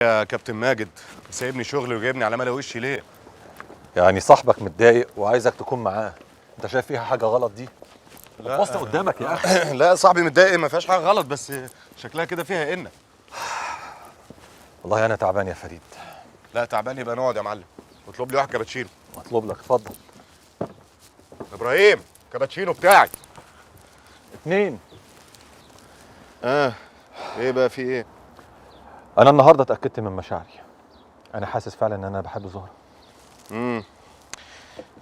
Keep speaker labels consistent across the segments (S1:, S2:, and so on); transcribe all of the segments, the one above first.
S1: يا كابتن ماجد، سايبني شغلي وجايبني على ملا وشي ليه؟
S2: يعني صاحبك متضايق وعايزك تكون معاه، انت شايف فيها حاجة غلط دي؟
S1: لا.
S2: وصل قدامك يا اخي.
S1: لا صاحبي متضايق ما فيهاش حاجة غلط، بس شكلها كده فيها إنة.
S2: والله انا تعبان يا فريد.
S1: لا تعبان يبقى نقعد يا معلم، واطلب لي واحد كابتشينو.
S2: مطلوب لك، اتفضل.
S1: ابراهيم، كابتشينو بتاعي.
S2: 2.
S1: اه ايه بقى، في ايه؟
S2: انا النهارده اتاكدت من مشاعري، انا حاسس فعلا ان انا بحب زهره.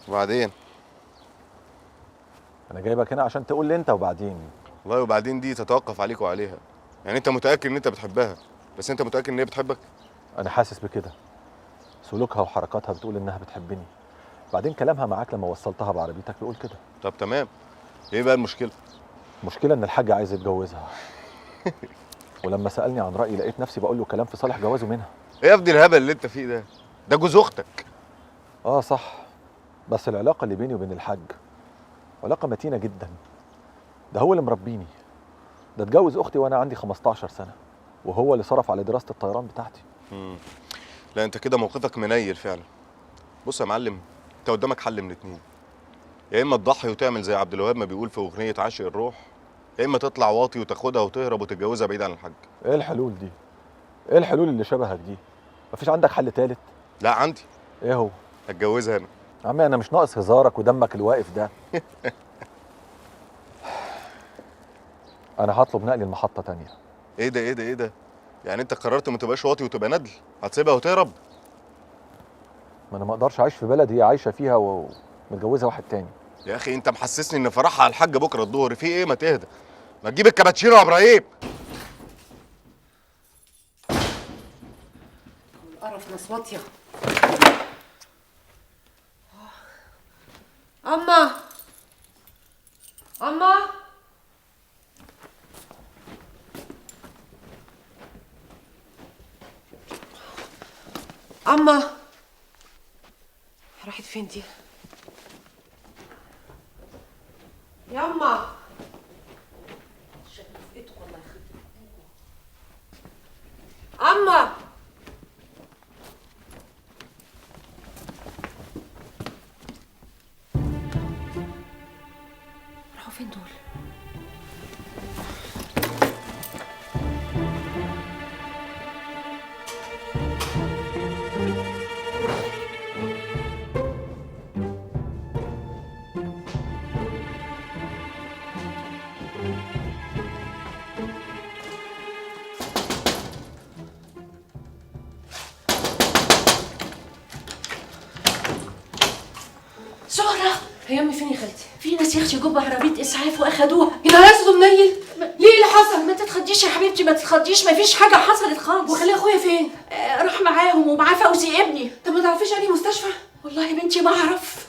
S1: وبعدين؟
S2: انا جايبك هنا عشان تقول لي انت وبعدين.
S1: والله وبعدين دي تتوقف عليك وعليها، يعني انت متاكد ان انت بتحبها، بس انت متاكد ان هي بتحبك؟
S2: انا حاسس بكده، سلوكها وحركاتها بتقول انها بتحبني، بعدين كلامها معاك لما وصلتها بعربيتك بيقول كده.
S1: طب تمام، ايه بقى المشكلة؟
S2: المشكلة ان الحاج عايز يتجوزها. ولما سالني عن رايي لقيت نفسي بقول له كلام في صالح جوازه منها.
S1: ايه يا ابني الهبل اللي انت فيه ده؟ ده جوز اختك.
S2: اه صح، بس العلاقة اللي بيني وبين الحاج علاقة متينة جدا، ده هو اللي مربيني، ده اتجوز اختي وانا عندي 15 سنة، وهو اللي صرف على دراسة الطيران بتاعتي.
S1: لا انت كده موقفك منيل فعلا. بص يا معلم، انت قدامك حل من اتنين، يا اما تضحي وتعمل زي عبد الوهاب ما بيقول في اغنية عاشق الروح، يا اما تطلع واطي وتاخدها وتهرب وتتجوزها بعيد عن الحاج.
S2: ايه الحلول دي؟ ايه الحلول اللي شبهك دي؟ مفيش عندك حل تالت؟
S1: لا عندي.
S2: ايه هو؟
S1: هتجوزها انا.
S2: يا عمي انا مش ناقص هزارك ودمك الواقف ده. انا هطلب نقل المحطة تانية.
S1: ايه ده ايه ده ايه ده؟ يعني انت قررت ما تبقاش واطي وتبقى ندل؟ هتسيبها وتهرب؟
S2: ما انا ما اقدرش اعيش في بلد هي عايشه فيها ومتجوزه واحد تاني.
S1: يا اخي انت محسسني ان فرحها على الحاج بكره الظهر، في ايه؟ ما تهدى، ما تجيب الكابتشينو يا ابراهيم.
S3: القرف ناس واطية. اما اما اما راحت فين دي؟ ياما شكله في ايدكم الله يخرب بيتكم. اما راحوا فين دول؟
S4: زهرة،
S3: هي امي فين يا خالتي؟
S4: في ناس يا اختي جم عربية اسعاف واخدوها.
S3: يا نهار اسود ومنيل، ليه اللي حصل؟
S4: ما تتخضيش يا حبيبتي، ما تتخضيش، ما فيش حاجة حصلت خالص.
S3: وخلي اخويا فين؟
S4: راح معاهم ومعاه فوزي ابني.
S3: طب ما تعرفيش انهي مستشفى؟
S4: والله يا بنتي ما اعرف.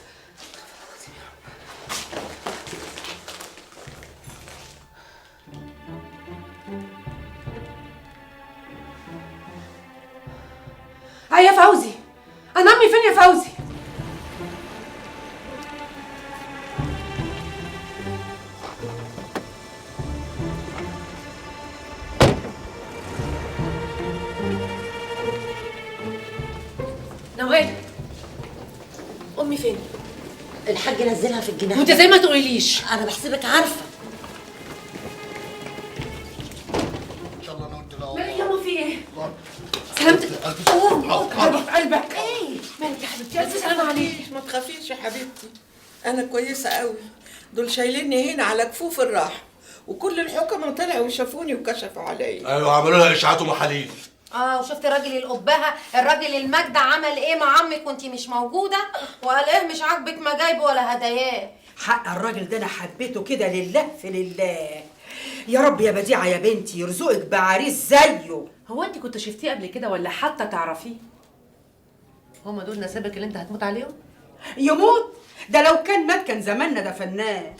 S3: يا فوزي، انا امي فين يا فوزي؟ نوال، امي فين؟
S5: الحاج نزلها في الجناح.
S3: وانت زي ما تقوليليش.
S5: انا بحسبك عارفه.
S6: ان شاء الله انا قلت لا.
S3: مالك ياما، في ايه؟ سلامتك. قلبك في قلبك. ايه مالك يا حبيبتي؟ الف سلامه عليك.
S7: ما تخافيش يا حبيبتي، انا كويسة قوي. دول شايليني هنا على كفوف الراحة، وكل الحكمة طلعوا وشافوني وكشفوا عليا.
S6: ايوه عملوا لها اشاعات ومحاليل.
S8: وشفت الراجل القبهه، الراجل المجد عمل ايه مع عمك وانتي مش موجودة؟ وقال ايه مش عاجبك ما جايبه ولا هداياه.
S9: حق الراجل ده انا حبيته كده لله في لله. يا رب يا بديعه يا بنتي يرزقك بعريس زيه.
S3: هو انت كنت شفتيه قبل كده ولا حتى تعرفيه؟ هما دول نسابك اللي انت هتموت عليهم؟
S9: يموت؟ ده لو كان مات كان زماننا دفناه.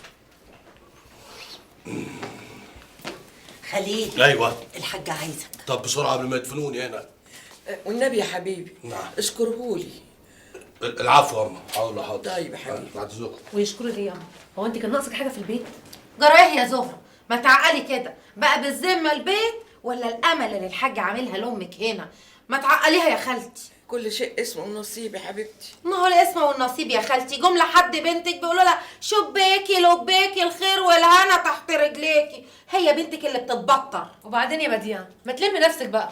S5: خليل.
S6: ايوه
S5: الحاج عايزك.
S6: طب بسرعة قبل ما يدفنوني هنا.
S7: والنبي يا حبيبي.
S6: نعم.
S7: اشكرهولي.
S6: العفو يا اما. حاضر حاضر.
S7: طيب يا حبيبي.
S6: بعد ذوقك.
S3: ويشكروا ليه يا اما؟ هو انت كان ناقصك حاجة في البيت؟
S8: جرايه يا زهره، ما تعقلي كده بقى، بالذمه البيت ولا الامل اللي الحاج عاملها لامك هنا؟ ما تعقليها يا خالتي.
S7: كل شيء اسمه ونصيب يا حبيبتي.
S8: ما هو الاسم والنصيب يا خالتي. جم لحد بنتك بيقولوا لها شباكي لباكي الخير والهنا تحت رجليكي، هي بنتك اللي بتتبطر.
S3: وبعدين يا بديعه ما تلمي نفسك بقى.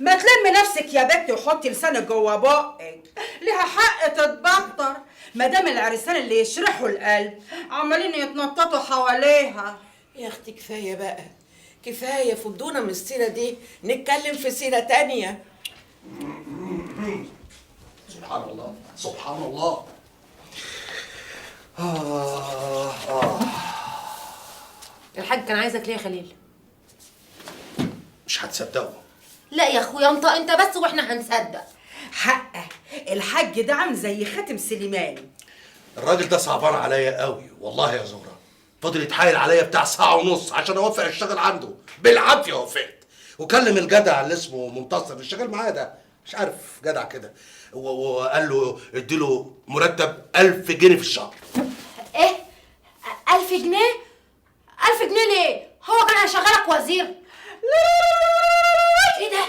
S9: ما تلمي نفسك يا بنتي وحطي لسانك جوه بقك. ليها حق تتبطر ما دام العرسان اللي يشرحوا القلب عمالين يتنططوا حواليها.
S7: يا اختي كفاية بقى، كفاية، فضونا من السيرة دي، نتكلم في سيره تانية.
S6: سبحان الله سبحان الله.
S3: الحاج كان عايزك ليه يا خليل؟
S6: مش هتصدقوا.
S8: لا يا اخويا انت انت بس واحنا هنصدق.
S9: حقه الحاج ده عامل زي خاتم سليمان.
S6: الراجل ده صعبان عليا قوي والله يا زهره، فضل يتحايل عليا بتاع ساعة ونص عشان اوافق اشتغل عنده، بالعافية وافقت. وكلم الجدع اللي اسمه منتصر اللي شغال معاه ده، مش عارف جدع كده، وقال له اديله مرتب 1000 جنيه في الشهر.
S8: ايه؟ 1000 جنيه؟ 1000 جنيه ليه؟ هو كان هيشغلك وزير؟
S3: ايه ده؟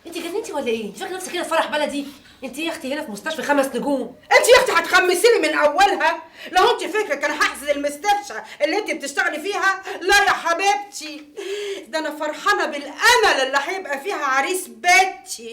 S3: انت جننتي ولا ايه؟ انت فاكره نفسك كده فرح بلدي؟ انت يا اختي هنا في مستشفى 5 نجوم.
S9: انت يا اختي هتخمسيني من اولها؟ لو انت فاكره كان هحسد المستشفى اللي انت بتشتغلي فيها؟ لا يا حبيبتي، ده انا فرحانة بالامل اللي هيبقى فيها عريس بنتي.